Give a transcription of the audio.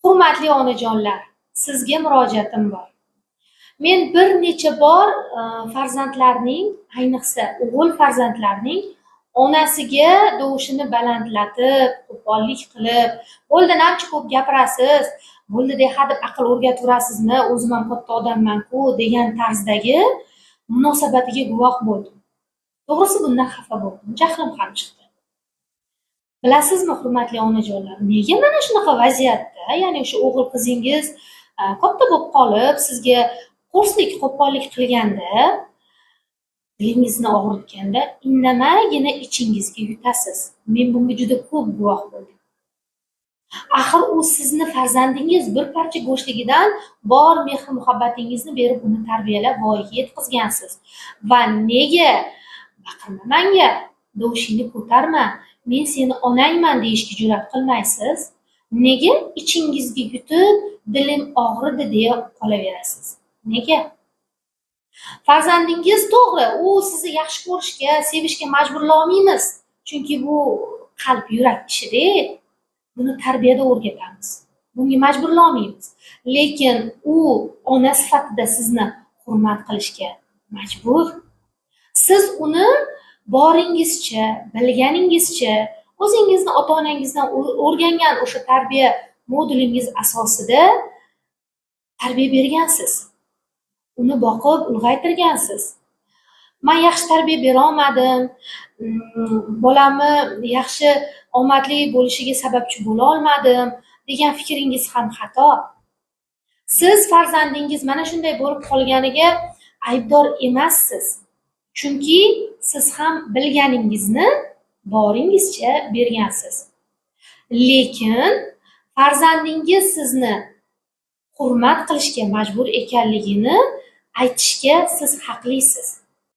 Hurmatli onajonlar, sizga murojaatim bor. Men bir necha bor farzandlarning, ayniqsa o'g'il farzandlarning onasiga dovushini balandlatib, qo'pollik qilib, "Bo'ldi, namcha ko'p gapirasiz, bo'ldi de hadeb aql o'rgataverasizmi, o'zim ham katta odamman-ku" degan tarzdagi munosabatiga guvoh bo'ldim. To'g'risi, bundan xafa bo'ldim, jahlim ham chiqdi. Bilasizmi, hurmatli onajonlar, nega mana shunaqa vaziyatda, ya'ni o'sha o'g'il qizingiz katta bo'lib qolib, sizga qo'rslik, qo'pollik qilganda, dilingizni og'ritganda indamaygina ichingizga yutasiz? Men bunga juda ko'p guvoh bo'ldim. Axir u sizni farzandingiz, bir parcha go'shtligidan bor mehr muhabbatingizni berib uni tarbiyalab voyaga yetkazgansiz. Va nega "Baqirma manga, dovushingni ko'tarma, men seni onangman" deyishga jur'at qilmaysiz? Nega ichingizga yutib, "Dilim og'ridi" deya qolaverasiz? Nega? Farzandingiz, to'g'ri, u sizni yaxshi ko'rishga, sevishga majburlolmaymiz. Chunki bu qalb, yurak ishida. Buni tarbiyada o'rgatamiz. Bunga majburlolmaymiz. Lekin u ona sifatida sizni hurmat qilishga majbur. Siz uni boringizcha, bilganingizcha, o'zingizni ota-onangizdan o'rgangan o'sha tarbiya modulingiz asosida tarbiya bergansiz. Uni boqib ulg'aytirgansiz. "Men yaxshi tarbiya bera olmadim, bolamni yaxshi omadli bo'lishiga sababchi bo'la olmadim" degan fikringiz ham xato. Siz farzandingiz mana shunday bo'lib qolganiga aybdor emassiz. Chunki siz ham bilganingizni boringizcha bergansiz. Lekin farzandingiz sizni hurmat qilishga majbur ekanligini aytishga siz haqlisiz.